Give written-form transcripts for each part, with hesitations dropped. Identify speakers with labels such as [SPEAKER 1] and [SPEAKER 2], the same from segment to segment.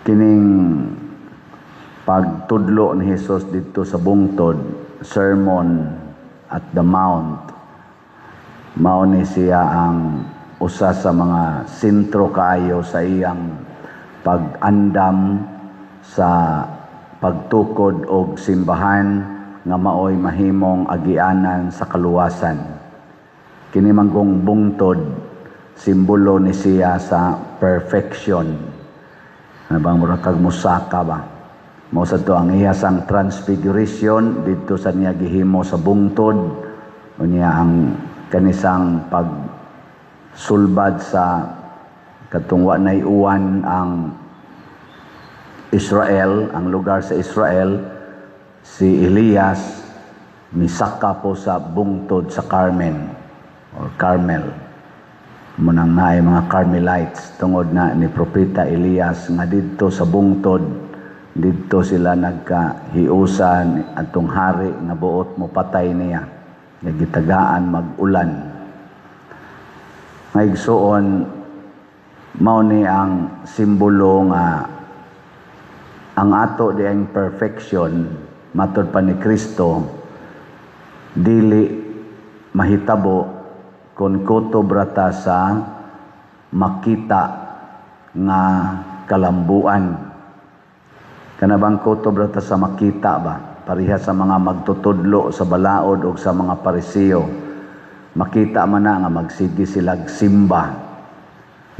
[SPEAKER 1] Kining pagtudlo ni Jesus didto sa bungtod, Sermon at the Mount, mao ni siya ang usa sa mga sentro kaayo sa iyang pag-andam sa pagtukod og simbahan nga maoy mahimong agianan sa kaluwasan. Kini manggong bungtod, simbolo ni siya sa perfection. Ano bang mura kag musaka ba? Mao sa to ang iya sang transfiguration didto sa niya gihimo sa bungtod. Unya ang kanisang pagsulbad sa katong wa nay uwan ang Israel, ang lugar sa Israel, si Elias misaka po sa bungtod sa Carmen or Carmel. Munang naay mga Carmelites tungod na ni Propeta Elias nga didto sa bungtod, didto sila nagkahiusan atong hari nga buot mo patay niya nga gitagaan mag-ulan. Nga igsuon, mao ni ang simbolo nga ang ato diang perfection matod pa ni Kristo dili mahitabo kung kutob ra ta sa makita nga kalambuan. Kana bang kutob ra ta sa makita ba? Pareha sa mga magtutudlo sa balaod o sa mga Parisiyo. Makita man na nga magsige silag simba.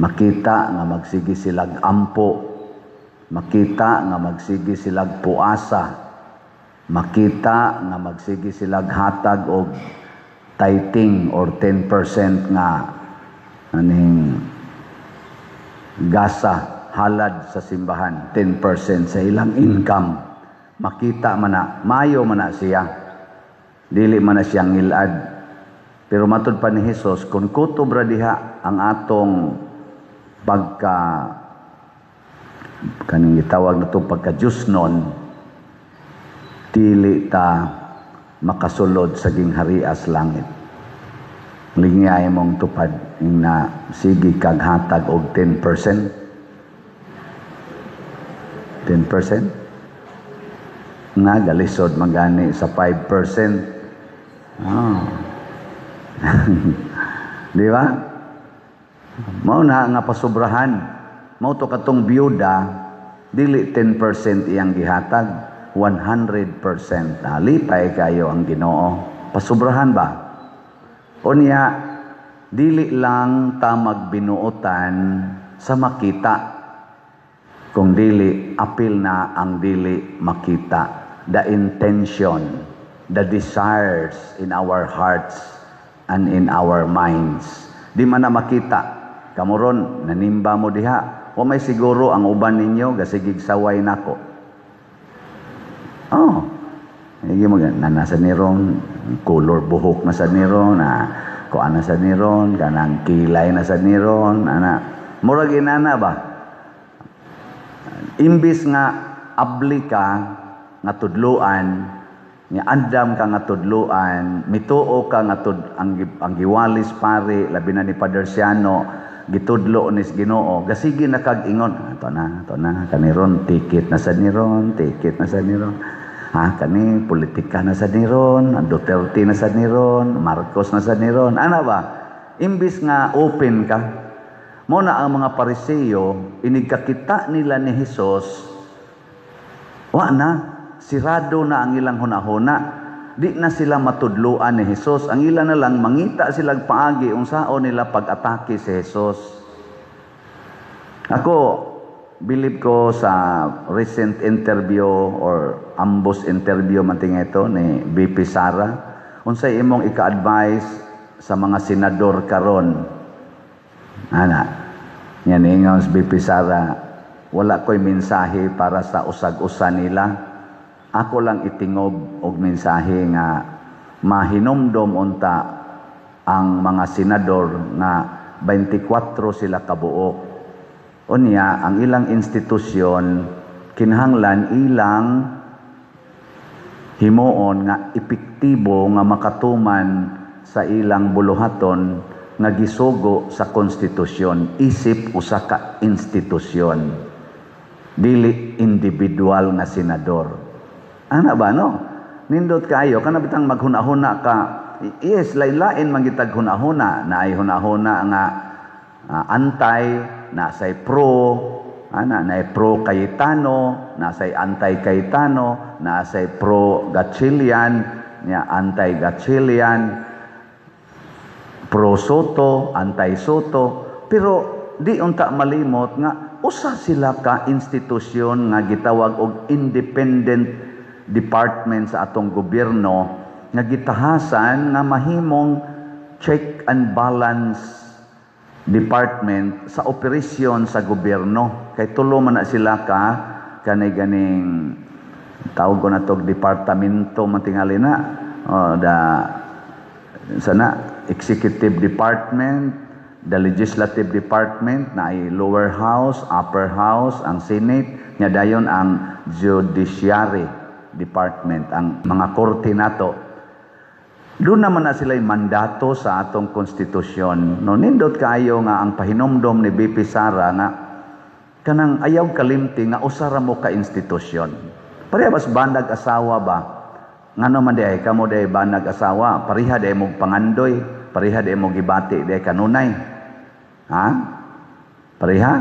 [SPEAKER 1] Makita nga magsige silag ampo. Makita nga magsige silag puasa. Makita nga magsige silag hatag og tithing or 10% nga aning gasa, halad sa simbahan, 10% sa ilang income. Makita man na, mayo man na siya. Dili man na siya ngilad. Pero matud pa ni Hesus, kung kutob ra diha ang atong pagka kaning gitawag na itong pagka nun, dili ta makasulod sa gingharias langit. Lingay mong tupad na sige kag hatag og 10%. 10%? Nga galisod magani sa 5%. Oh. Di ba? Mao na nga pasubrahan. Mao to katong byuda, dili 10% iyang gihatag, 100%. Ah, lipay kayo ang Ginoo. Pasubrahan ba? Unya, dili lang ta magbinuotan sa makita. Kung dili, apil na ang dili makita. The intention, the desires in our hearts and in our minds. Di man na makita. Kamuron, nanimba mo diha. O may siguro ang uban ninyo, gasigig saway nako. Oh, hindi mo na nasa niron, color buhok na sa niron, na kuan na sa niron, kanang kilay na sa niron, ana. Murag inana ba? Imbis nga abli ka nga tudluan, nga andam ka nga tudluan, mituo ka nga ang giwalis pare, labi na ni Father Siano, gitudlo ni Ginoo, gasige na kag ingon, ato na, kaniron ticket na sa niron, ticket na sa niron. Ha, kani politika na sa niron, Duterte na sa niron, Marcos na sa niron. Ana ba? Imbis nga open ka, mo na ang mga Pariseo, inigkakita nila ni Hesus, wa na, sirado na ang ilang hunahuna. Di na sila matudluan ni Hesus. Ang ila na lang, mangita silang paagi unsaon nila pag-atake si Hesus. Ako, believe ko sa recent interview or ambush interview man tinga ito ni VP Sara, unsay imong ika-advise sa mga senador karon? Ana, yan ingon si VP Sara, wala ko'y mensahe para sa usag-usa nila. Ako lang itingob og mensahe nga mahinumdom unta ang mga senador nga 24 sila kabuok. Unya, ang ilang institusyon kinahanglan ilang himuon nga epektibo nga makatuman sa ilang buluhaton nga gisugo sa konstitusyon isip usa ka institusyon. Dili individual nga senador. Ana ba, no? Nindot kayo kana bitang maghuna-huna ka. Yes, lain-lain man gitag huna-huna, naay huna-huna nga anti, nasay pro, ana, naay pro Cayetano, nasay anti Cayetano, nasay pro Gatchalian, nya anti Gatchalian, pro Sotto, anti Sotto, pero di unta malimot nga usa sila ka institusyon nga gitawag og independent department sa atong gobyerno nga gitahasan nga mahimong check and balance department sa operasyon sa gobyerno, kay tulo man na sila ka kanay ganing tawag ko na tog departamento man tingali na, oh, the sana executive department, the legislative department na ay lower house, upper house, ang Senate nya, dayon ang judiciary department, ang mga korte nato. Doon naman na sila'y mandato sa atong konstitusyon. No, nindot kaayo nga ang pahinomdom ni VP Sara nga kanang ayaw kalimti nga usa ra mo ka institusyon. Pareha bas banag asawa ba? Ngano man diay kamo diay banag asawa, pareha diay mo pangandoy, pareha diay mo gibati diay kanunay. Ha? Pareha?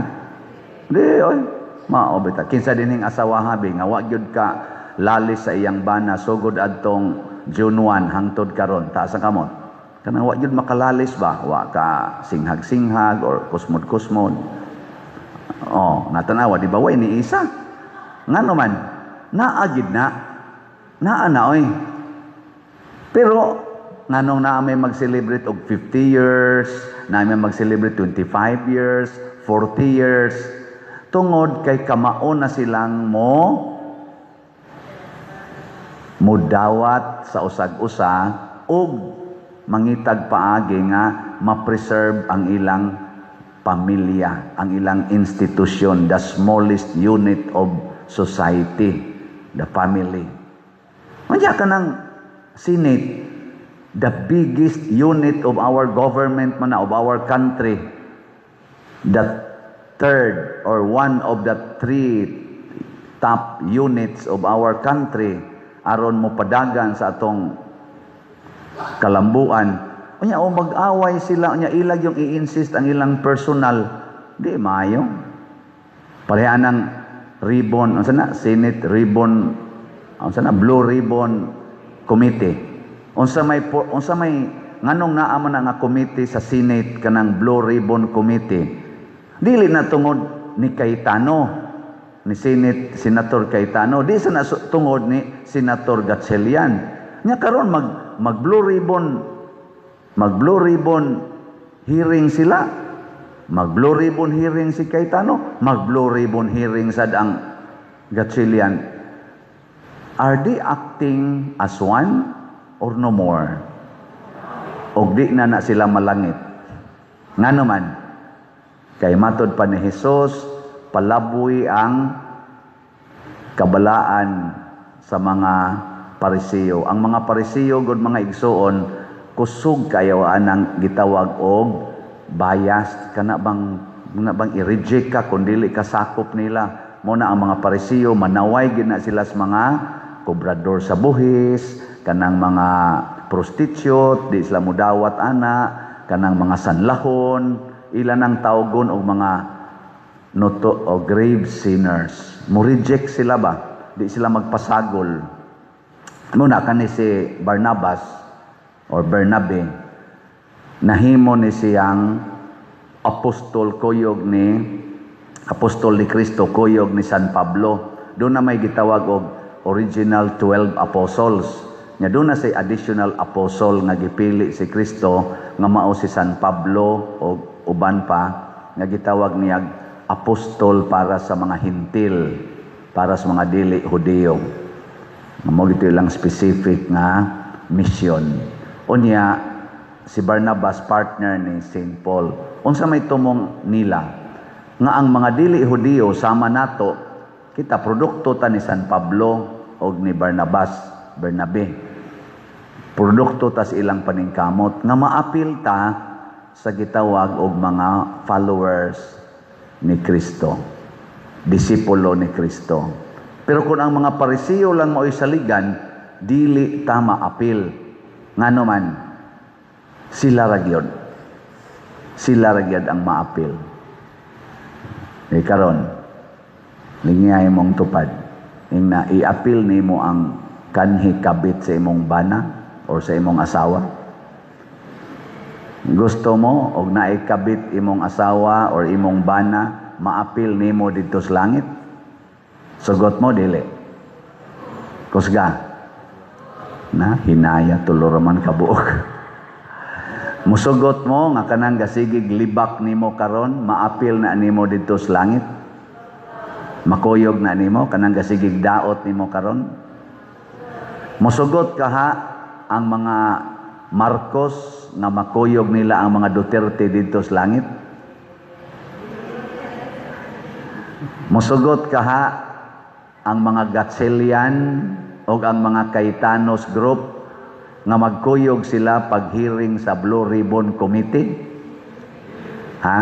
[SPEAKER 1] Di oy. Mao bita. Kinsa dining asawa habi nga wa gyud ka lalis sa iyang bana sugod adtong June 1 hangtod karon? Taas ang kamot. Kanang wa gyud makalalis ba? Wa ka singhag-singhag or kusmod-kusmod. Oh, natanawa, di ba way ni isa? Ngano man naa gid na. Naa na oy. Pero nganong naa may mag-celebrate og 50 years, naa may mag-celebrate 25 years, 40 years, tungod kay kamao na silang mo mudawat sa usag-usa ug mangitag paagi nga ma-preserve ang ilang pamilya, ang ilang institusyon, the smallest unit of society, the family. Manya ka ng Senate, the biggest unit of our government man na, of our country, the third or one of the three top units of our country aron mo padagan sa atong kalambuan. Unya o mag-away sila, unya ilag yung i-insist ang ilang personal, di maayo. Pareha ng ribbon, unsa na, Senate ribbon, unsa na, Blue Ribbon Committee. Unsa may nganong naa man na nga committee sa Senate kanang Blue Ribbon Committee? Dili na tungod ni Cayetano, ni Senate Senator Cayetano, di sa na tungod ni Senator Gatchalian. Nya karon mag mag Blue Ribbon hearing sila. Mag Blue Ribbon hearing si Cayetano, mag Blue Ribbon hearing sad ang Gatchalian. Are they acting as one or no more? Og di na na sila malangit. Ngano man? Kay matod pa ni Jesus, palaboy ang kabalaan sa mga Pariseo. Ang mga Pariseo gud, mga igsuon, kusog kayo anang gitawag og biased, kana bang i-reject ka kung dili ka sakop nila. Mo na ang mga Pariseo manaway gid na sila sa mga kobrador sa buhis, kanang mga prostitute, di sila mudawat ana, kanang mga sanlahon, ilan ang tawgon og mga noto o grave sinners. Mo reject sila ba? Di sila magpasagol. Muna kani si Barnabas or Bernabe, nahimo ni siyang apostol kuyog ni apostol ni Kristo, kuyog ni San Pablo. Doon na may gitawag og original 12 apostles. Nya doon na say additional apostle nga gipili si Kristo nga mao si San Pablo o uban pa nga gitawag niya apostol para sa mga Hentil, para sa mga dili Hudiyo. Mao gito ilang specific nga mission. Unya si Barnabas partner ni St. Paul. Unsa may tumong nila? Nga ang mga dili Hudiyo sama nato, kita produkto ta ni San Pablo og ni Barnabas, Bernabe. Produkto ta sa ilang paningkamot nga maapil ta sa gitawag og mga followers ni Kristo. Disipulo ni Kristo. Pero kung ang mga Parisiyo lang mao'y saligan, dili ta maapil. Ngano man, sila ra gyud. Sila ra gyud ang maapil. E karon, lingiyay mong tupad. Ingna iapil nimo ang kanhi kabit sa imong bana or sa imong asawa. Gusto mo og naay kabit imong asawa or imong bana, maapil nimo didto sa langit? Sugot mo, dili. Kusga. Na hinaya, tulo ra man kabuok. Musugot mo nga kanang gasigig libak nimo karon, maapil na nimo didto sa langit? Makuyog na nimo kanang gasigig daot nimo karon? Musugot ka ha ang mga Marcos nga makuyog nila ang mga Duterte didto sa langit? Musugot ka ha ang mga Gatchalian o ang mga Cayetanos group nga magkuyog sila pag-hearing sa Blue Ribbon Committee? Ha?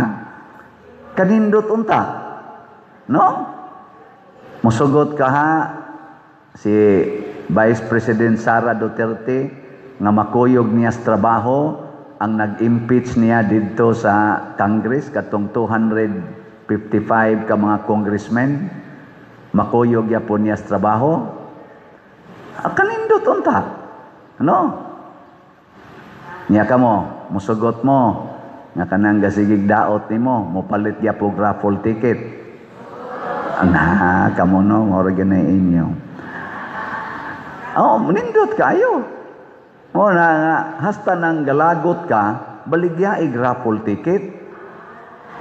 [SPEAKER 1] Kanindot unta. No? Musugot ka ha si Vice President Sara Duterte nga makuyog niya sa trabaho ang nag-impeach niya didto sa Congress, katong 255 ka mga congressmen, makuyog yapon niya sa trabaho? Kanindot unta. No? Niya ka mo, musugot mo nga kanang gasigig daot nimo, mopalit gyapon raffle ticket? Ana, kamo no, mao ra gyud inyo. Oh, nindot kayo. Mo na nga, hasta nang galagot ka, baligya ig raffle ticket.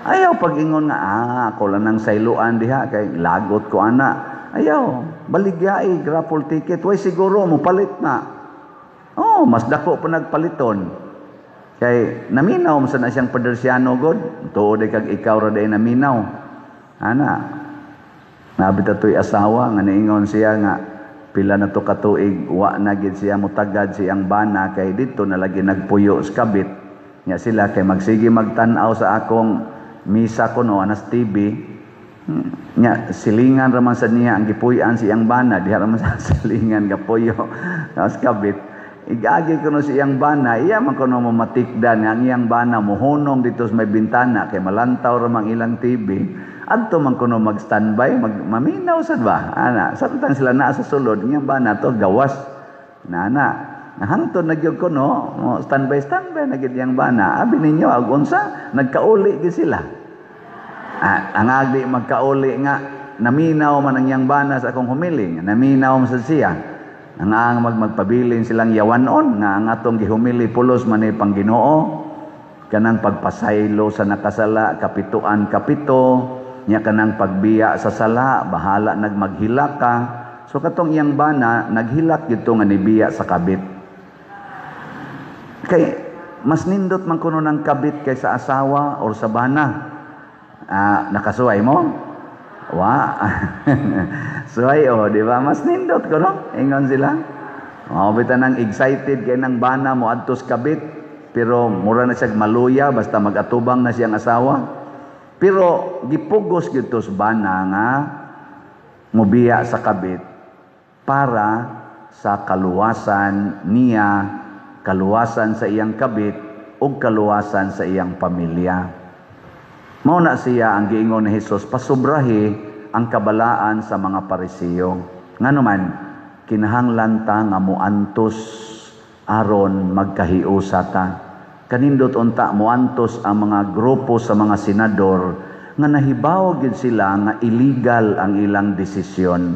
[SPEAKER 1] Ayaw pag-ingon nga, ako lang nang sayloan diha, kay lagot ko ana. Ayaw, baligya ig raffle ticket. Way siguro, mopalit na. Oh, mas dako pa nagpaliton. Kay naminaw man sa na siyang Padersiano god. Tuod kag ikaw ra day naminaw. Ana, nabit ato'y asawa nga niingon siya nga pila na to katuig wa na gid siya mutagad siyang bana kay didto na lagi nagpuyo sa kabit. Nya sila kay magsige magtan-aw sa akong misa kuno anas TV. Nya silingan ra man sad niya ang gipuy-an siyang bana, diha ra man sa silingan gapuyo sa kabit. Igagi kuno siyang bana, iya man kuno mamatikdan nga ang iyang bana mohunong dito sa may bintana kay malantaw ra man ilang TV. Adto man kuno mag-standby, maminaw sad ba? Ana, samtang sila naa sa sulod, iyang bana to gawas. Nana, hangtod na gyud kuno, mo standby standby na gyud iyang bana. Abi ninyo ag unsa, nagkauli gyud sila. Ang agdi magkauli nga naminaw man ang iyang bana sa akong humiling, naminaw man sad siya. Ang ang magpabilin silang yawanon nga ang atong gihumili pulos man ni pang Ginoo, kanang pagpasaylo sa nakasala kapituan kapito, nya kanang pagbiya sa sala bahala nagmaghilak ka. So katong iyang bana naghilak gyud nga nibiya sa kabit. Kay mas nindot man kuno ng kabit kaysa asawa or sa bana. Nakasuway mo? Wa. Suway oh, di ba? Mas nindot ko no? Ingon sila. Oh, bita nang excited kay nang bana mo adtos kabit, pero mura na siya maluya basta magatubang na siyang asawa. Pero gipugos gyud to sa bana nga mobiya sa kabit para sa kaluwasan niya, kaluwasan sa iyang kabit ug kaluwasan sa iyang pamilya. Mao na siya ang giingon ni Hesus, pasubrahi ang kabalaan sa mga Parisiyo. Ngano man, kinahanglan ta nga moantos aron magkahiusa ta. Kanindot unta moantos ang mga grupo sa mga senador nga nahibaw gyud sila nga illegal ang ilang desisyon.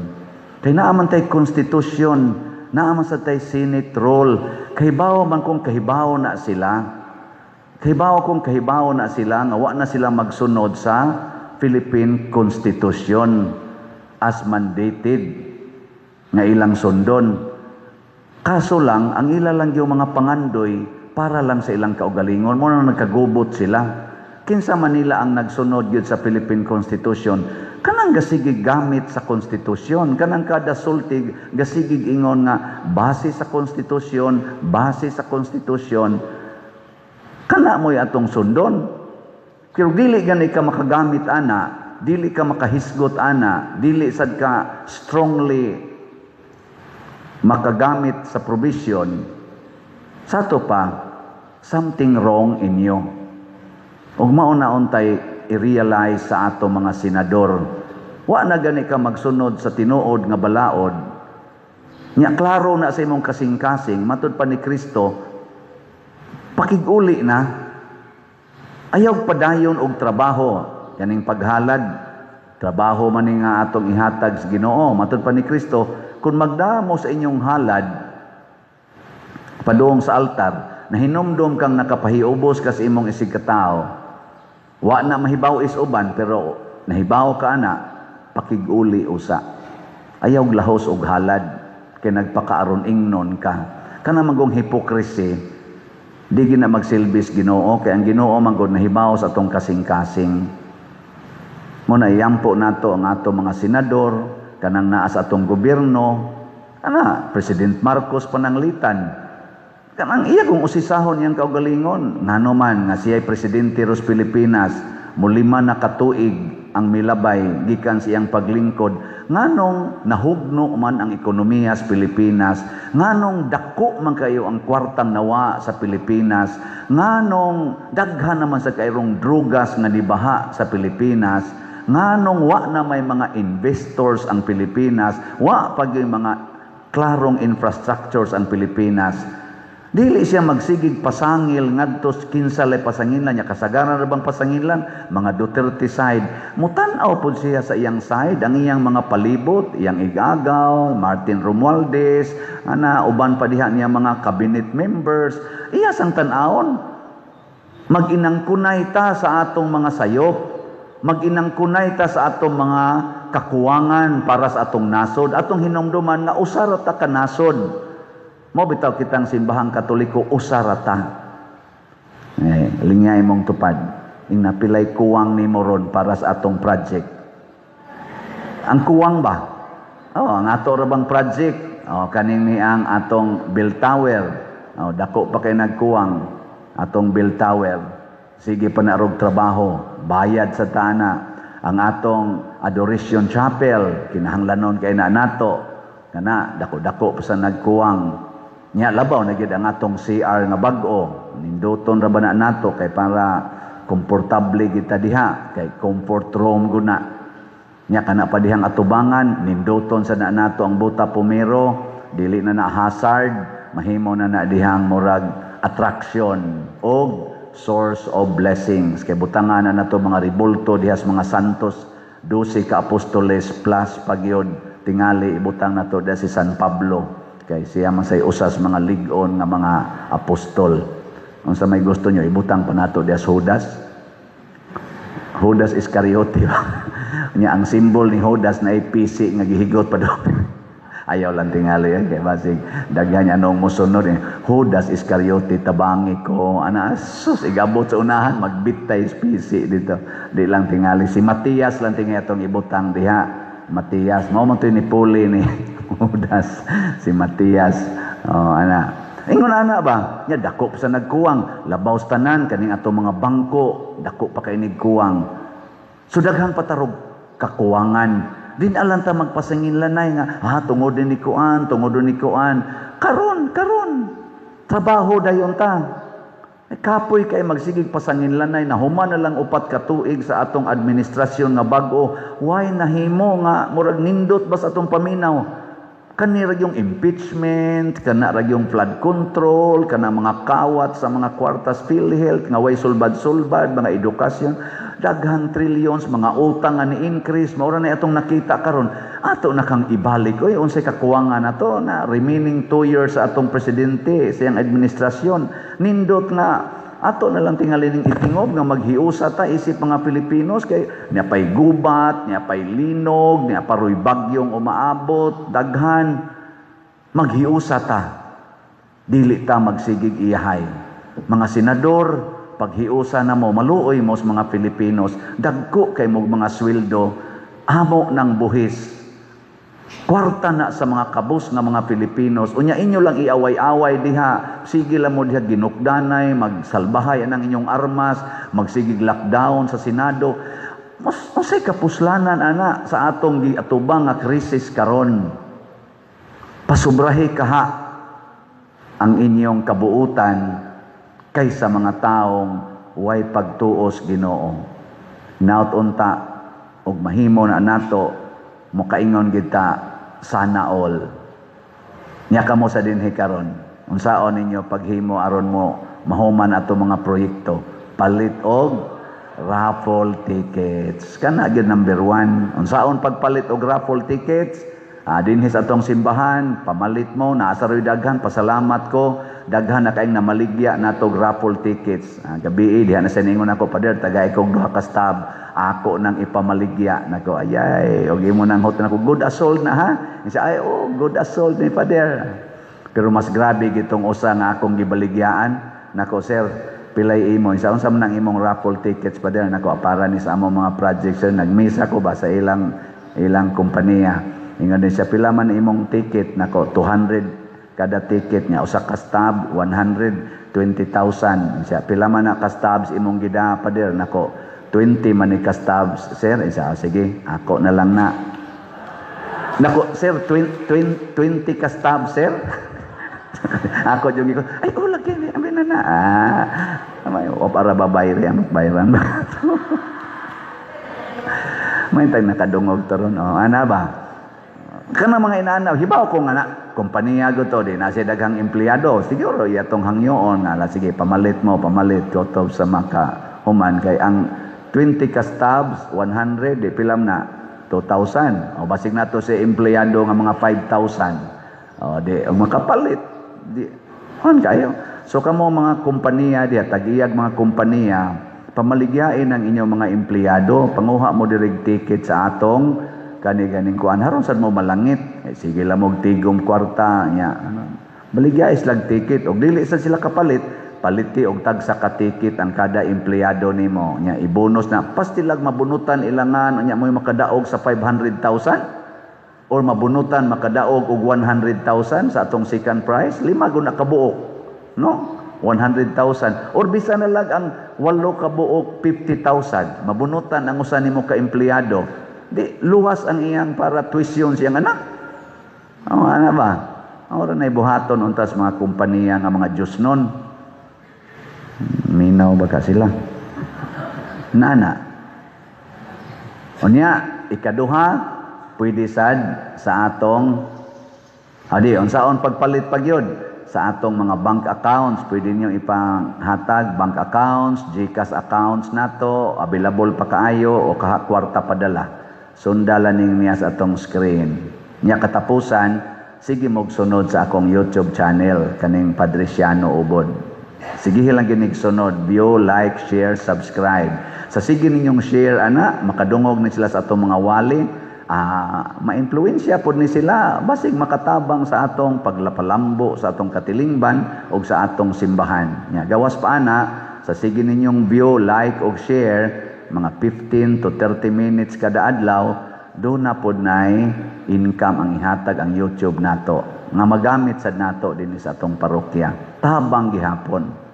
[SPEAKER 1] Kay naa man tay konstitusyon, naa man sa tay Senate rule, kahibaw man kung kahibaw na sila. Kahibaw kung kahibaw na sila nga wa na sila magsunod sa Philippine Constitution as mandated nga ilang sundon. Kaso lang, ang ila lang yung mga pangandoy para lang sa ilang kaugalingon. Mo na nagkagubot sila. Kinsa man nila ang nagsunod yun sa Philippine Constitution, kanang gasigig gamit sa konstitusyon, kanang kada sultig gasigig ingon nga base sa konstitusyon, base sa konstitusyon, kana mo'y atong sundon. Pero dili gani ka makagamit ana dili ka makahisgot ana, dili sad ka strongly makagamit sa provision, sa ato pa, something wrong in you. Ug mao na untay i-realize sa ato mga senador. Wa na gani ka magsunod sa tinuod nga balaod. Nya klaro na sa imong kasing-kasing, matud pa ni Kristo, pakiguli na. Ayaw padayon og trabaho, kaning paghalad, trabaho man ni nga atong ihatag sa Ginoo. Matud pa ni Kristo, kung magdamo sa inyong halad, padung sa altar, nahinumdom kang nakapahiubos ka sa imong isig katao, wa na mahibaw is uban, pero nahibaw ka ana, pakiguli usa. Ayaw lahos og halad, kay nagpakaaron ingnon ka. Kana magong hypocrisy, di gina magsilbis Ginoo, kay ang Ginoo manggod nahibaw sa atong kasing-kasing. Mo na iyampo nato ang ato mga senador, kanang naa sa atong gobyerno, ana President Marcos pananglitan. Kanang iya kung usisahon niyang kaugalingon, ngano man nga siya'y presidente ros Pilipinas, mulima na katuig ang milabay gikan sa iyang paglingkod, nganong nahugno man ang ekonomiya sa Pilipinas, nganong dako man kayo ang kwartang nawa sa Pilipinas, nganong daghan naman sa kayrong drugas nga nibaha sa Pilipinas, nganong wa na may mga investors ang Pilipinas, wa pag yung mga klarong infrastructures ang Pilipinas. Dili siya magsigig pasangil ngadto kinsa lay pasangilan niya, kasagaran ra bang pasangilan mga Duterte side. Mutan-aw pud siya sa iyang side, ang iyang mga palibot, iyang igagaw, Martin Romualdez, ana uban pa diha niya mga cabinet members. Iya sang tan-awon. Mag-inangkunay ta sa atong mga sayop, mag-inangkunay ta sa atong mga kakuwangan para sa atong nasod, atong hinumduman nga usa ra ta ka nasod. Mo bitaw kitang simbahang Katoliko usa ra ta. Lingay mong tupad. Ing napilay kuwang nimo ron para sa atong project. Ang kuwang ba? Oh, ang ato ra bang project? Oh, kaning ni ang atong bell tower. Oh, dako pa kay nagkuwang atong bell tower. Sige pa na rog trabaho, bayad sa tana. Ang atong Adoration Chapel, kinahanglanon kay na nato. Kana dako-dako pa sa nagkuwang. Nya labaw na gyud ang atong CR nga bag-o. Ninduton ra ba na nato kay para komportable kita diha, kay comfort room guna. Nya kana pa dihang atubangan, ninduton sa na nato ang buta pumero, dili na na hazard, mahimo na na dihang murag attraction og source of blessings. Kay butangan na nato mga ribulto diha sa mga santos, 12 ka apostoles plus pagyod tingali ibutang nato diha si San Pablo. Kay siya man say usas mga lig-on nga mga apostol. Unsa may gusto nyo, ibutang pa nato diha sa Judas. Judas Iscariote. Nya ang simbol ni Judas na ipisi nga gihigot pa doon. Ayaw lang tingali yan. Kay basig daghan anong musunod. Judas Iscariote tabangi ko. Ana, sus, igabot sa unahan, magbitay pisi dito. Di lang tingali. Si Matias lang tingali atong ibutang diha. Matias. Mao man to ni Puli ni Judas. Si Matias. Oh, ana. Ingon ana ba? Nya dako pa sa nagkuwang. Labaw sa tanan kaning atong mga bangko, dako pa kay nigkuwang. So daghang patarog kakuwangan. Din alang ta magpasanginlanay nga, tungod din ni kuan, tungod din ni kuan. Karon, karon. Trabaho dayon ta. Kapoy kay magsigig pasanginlanay na human na lang 4 ka tuig sa atong administrasyon nga bag-o. Why nahimo nga murag nindot ba sa atong paminaw? Kani ra yung impeachment, kana ra yung flood control, kana mga kawat sa mga kwartas PhilHealth, nga way sulbad-sulbad, mga edukasyon, daghang trillions, mga utang nga ni-increase, mao ra na atong nakita karon. Ato na kang ibalik. Oy, unsay kakuwangan nato na remaining 2 years sa atong presidente, sa iyang administrasyon. Nindot nga ato na lang tingali ning itingob nga maghiusa ta isip mga Pilipinos kay niya pay gubat, niya pay linog, niya paroy bagyong umaabot, daghan. Maghiusa ta. Dili ta magsigig iyahay. Mga senador, paghiusa na mo, maluoy mo sa mga Pilipinos, dagko kay mog mga sweldo, amo ng buhis. Kwarta na sa mga kabus nga mga Pilipinos. Unya inyo lang iaway-away diha. Sige lang mo diha ginukdanay, magsalbahay ang inyong armas, magsigig lockdown sa Senado. Mas unsay kapuslanan ana sa atong giatubang nga krisis karon? Pasubrahi kaha ang inyong kabuutan kaysa mga taong way pagtuos Ginoo. Hinaut unta og mahimo na nato, mokaingon kita, "Sana all." Nya kamo sa dinhi karon, unsaon ninyo paghimo aron mo mahuman ato mga proyekto? Palit og raffle tickets. Kana gyud number one. Unsaon pagpalit og raffle tickets? Ah, dinhi sa atong simbahan, pamalit mo, naa sa ro'y daghan, pasalamat ko, daghan na kayong namaligya nato raffle tickets. Ah, gabi, diha na sa ningon ako, "Pader, tagay kog duha ka stub, ako nang ipamaligya." Nako, ayay, og imo nang hotel nako, "Good as sold na ha." Siya, "Ay, oh, good as sold ni Pader." Pero mas grabe gitong usa nga akong gibaligyaan. "Nako, sir, pilay imo? Isa unsa man ang imong raffle tickets, Pader?" "Nako, para ni sa among mga projects, sir." Nagmisa ko ba sa ilang ilang kompanya. Ingon din siya, "Pila man imong ticket?" "Nako, 200 kada ticket niya. Usa ka stub, 120,000." Siya, "Pila man na ka stubs imong gida, Pader?" "Nako, 20 man ni ka stubs, sir." Isa, "Sige, ako na lang na." "Nako, sir, 20, 20 ka stubs, sir." Ako yung ko, "Ay, oh, lagi, abi na na." Ah, may, o para babayri, ang bayran ba? May tag nakadungog to ron. Oh, ana ba? Kana mga inaanaw, hibaw ko nga na, kompanya ko to, di na siya daghang empleyado. Siguro, iyatong hangyoon, nga, sige, pamalit mo, pamalit, kotob sa maka human, kay ang 20 ka stubs, 100, di pilam na, 2,000. O basig na to si empleyado nga mga 5,000. O di, o makapalit. Di, on kayo. So kamo mga kompanya diha, tagiyag mga kompanya, pamaligyain ang inyong mga empleyado, panguha mo dirig ticket sa atong kani ganing kuan haron sad mo malangit. Eh, sige lang mo tigom kwarta nya. Ano, baligya slag ticket og dili sad sila kapalit, paliti og tagsa ka ticket ang kada empleyado nimo nya, i-bonus na pastilag mabunutan ilangan nya mo makadaog sa 500,000 or mabunutan makadaog og 100,000 sa atong second prize, lima gud na kabuok, no? 100,000 or bisan na lang ang walo ka buok, 50,000, mabunutan ang usa nimo ka empleyado, di luwas ang iyang para tuition siyang anak. Oh, ano ba? Ora na buhaton untas mga kompanya nga mga Diyos nun. Minaw ba ka sila? Nana. Unya, ikaduha, pwede sad sa atong adi, unsaon pagpalit pagyod sa atong mga bank accounts, pwede niyo ipanghatag bank accounts, GCash accounts nato, available pa kaayo o kaha kwarta padala. Sundala ning niya sa atong screen. Nya katapusan, sige mog sunod sa akong YouTube channel kaning Padriciano Ubod. Sige lang ginig sunod, view, like, share, subscribe. Sa sige ninyong share ana, makadungog ni sila sa atong mga wali, maimpluwensya pod ni sila basig makatabang sa atong paglapalambo sa atong katilingban o sa atong simbahan. Nya gawas pa ana sa sige ninyong view, like og share mga 15 to 30 minutes kada adlaw, do na pod nay income ang ihatag ang YouTube nato nga magamit sad nato dinhi sa atong parokya. Tabang gihapon.